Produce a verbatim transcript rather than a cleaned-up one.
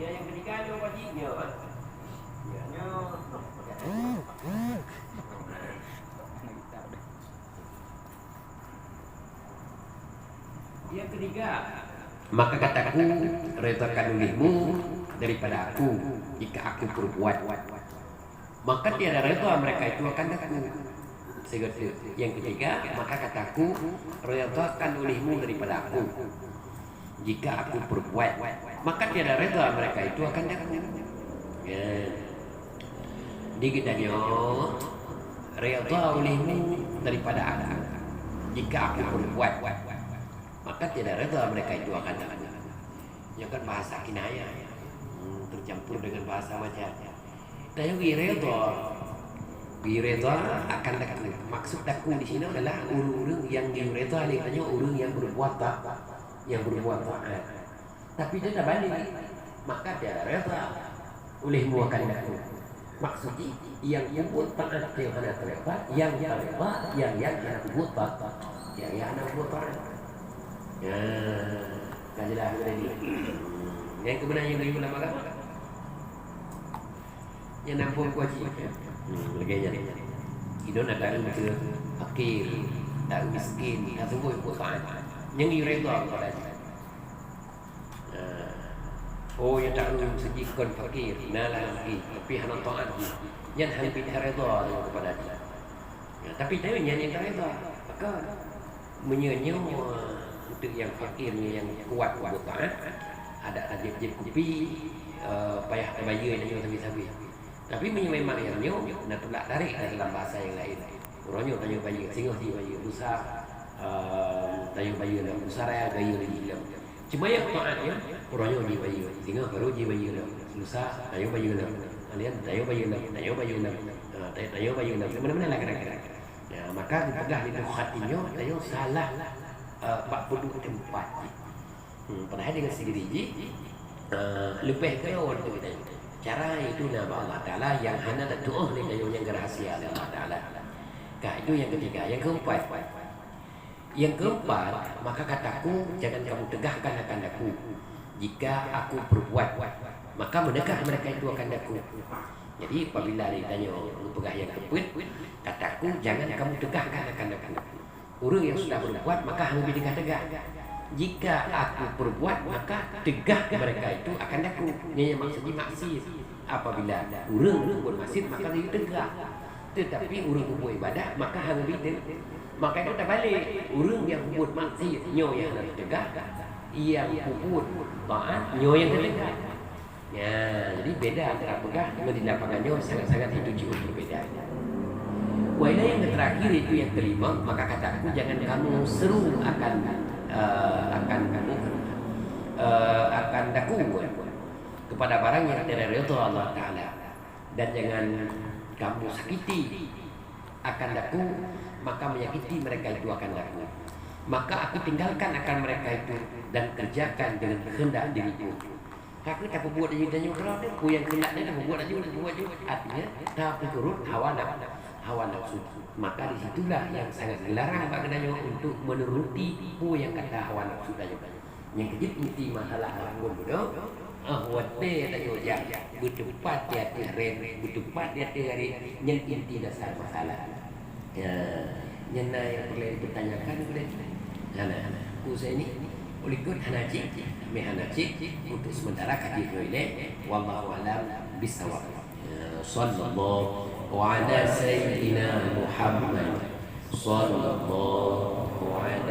Nyang ketiga nyoe wajib nyoe. Ya, nyoe. Yang ketiga, maka kataku, redhakan olehmu daripada aku jika aku perbuat. Maka tiada redha mereka itu akan aku. Sigoe teuk. Yang ketiga, maka kataku, redhakan olehmu daripada aku. Jika aku perbuat, maka tiada redha mereka itu akan aku. Ya. Di geutanyoe, redha olehmu daripada aku. Jika aku perbuat, maka tiada redha mereka itu akan aku. Nyoe kan bahasa kinayah, hmm, tercampur dengan bahasa macan. Tanyoe geuredha, geuredha akan daku. Maksud daku di sini adalah ureuëng-ureuëng nyang geuredha lé tanyoe, ureuëng nyang berbuat ta-, nyang berbuat taat. Tapi dia dah balik, maka dia redha olehmu akan daku. Maksud jih, nyang peubuet taat nyang hana taredha, nyang taredha, nyang, nyang hana peubuet taat, nyang, nyang hana peubuet taat. Ya, ka jeulaih tadi. Nyang keubeuna nyang geuyue lama-lama. Nyang nampung kuaci. Hmm, lagèe nyan. Idon ada ureueng fakir, ada ureueng miskin, ka sungguh peuet taat. Nyang geuyue redha kepada jih. Nah, oh, ya tahu sejih kon fakir, na lah rezeki, tapi hana taat jih. Nyan hana pih redha kepada jih. Ya, tapi tahu nyan nyang taredha. Maka meunyoe nyoe untuk nyang fakir, nyang kuat buet taat, ada tajép-jép kupi, eh, payah tabayeue nyoe sabe-sabe. Tapi meunyoe memang nyang nyoe na tulak tarék dalam bahasa nyang laén. Uroe nyoe tanyoe bayeue, singoh jibayeue, lusa, eh, tanyoe bayeue lom, lusa raya bayeue lagi lom. Cuma nyang taat nyan, uroe nyoe jibayeue, singoh baru jibayeue lom, lusa tanyoe bayeue lom, laén tanyoe bayeue lom, tanyoe bayeue lom, eh, tanyoe bayeue lom, di mana-mana lah kadang-kadang. Ya, maka geupeugah lé Ibnu Khatim nyoe, tanyoe salah, eh, bak peuduek teumpat jih. Hmm, padahai deungon sendiri jih, eh, leubeh keudroe untuk geutanyoe. Cara itu na bak Allah Taala nyang hana tatu'oh lé tanyoe, nyang geurahsia lé Allah Taala. Ka, itu nyang ketiga. Nyang keempat, nyang keempat, maka kataku jangan kamu tegahkan akan daku jika aku perbuat, maka meunegah mereka itu akan daku. Jadi, apabila tanyoe geupeugah nyang keupeuet, kataku jangan kamu tegahkan akan daku. Ureueng nyang sudah berbuat, maka hana bidin ka tegah. Jika aku perbuat, maka tegah mereka itu akan daku. Nyan nyang maksud jih maksiet. Apabila ureueng berbuat maksiet, maka laju tegah. Tetapi ureueng berbuat ibadat, maka hana bidin. Maka itu tabalek, ureueng nyang berbuat maksiet, nyoe nyang hana tegah, nyang berbuat taat, nyoe nyang tegah. Ya, jadi beda antara peugah ngon di lapangan nyoe sangat-sangat itu jauh berbeda. Wa ila yang terakhir itu yang kelima, maka kataku jangan kamu seru akan, eh, akan, eh, akan daku kepada barang yang tidak ridha Allah Taala, dan jangan kamu sakiti akan daku, maka menyakiti mereka itu akan daku. Maka aku tinggalkan akan mereka itu dan kerjakan dengan kehendak diriku. Ka kheueh tapeubuet laju tanyoe keudroe teuh, peue nyang keuheundak nyan tapeubuet laju, tapeubuet laju. Artinya, tapeuturot hawa naf-, hawa nafsu. Maka di situlah nyang sangat geularang bak geutanyoe untuk menuruti peue nyang kata hawa nafsu tanyoe. Nyang keujeuet inti masalah lampôh beudôh, ah, watèe tanyoe jak beutupat di ateueh rem, beutupat di ateueh garéh, nyan inti dasar masalah. Ya, nyan na nyang peureulèe dipertanyakan ulèe. Hana, hana. Ku Zaini, ulikot hana cit, meuhana cit, untuk sementara ka jeuet ilèe, wallahu a'lam bissawab. Ya, sallallahu ala sayyidina Muhammad. Sallallahu ala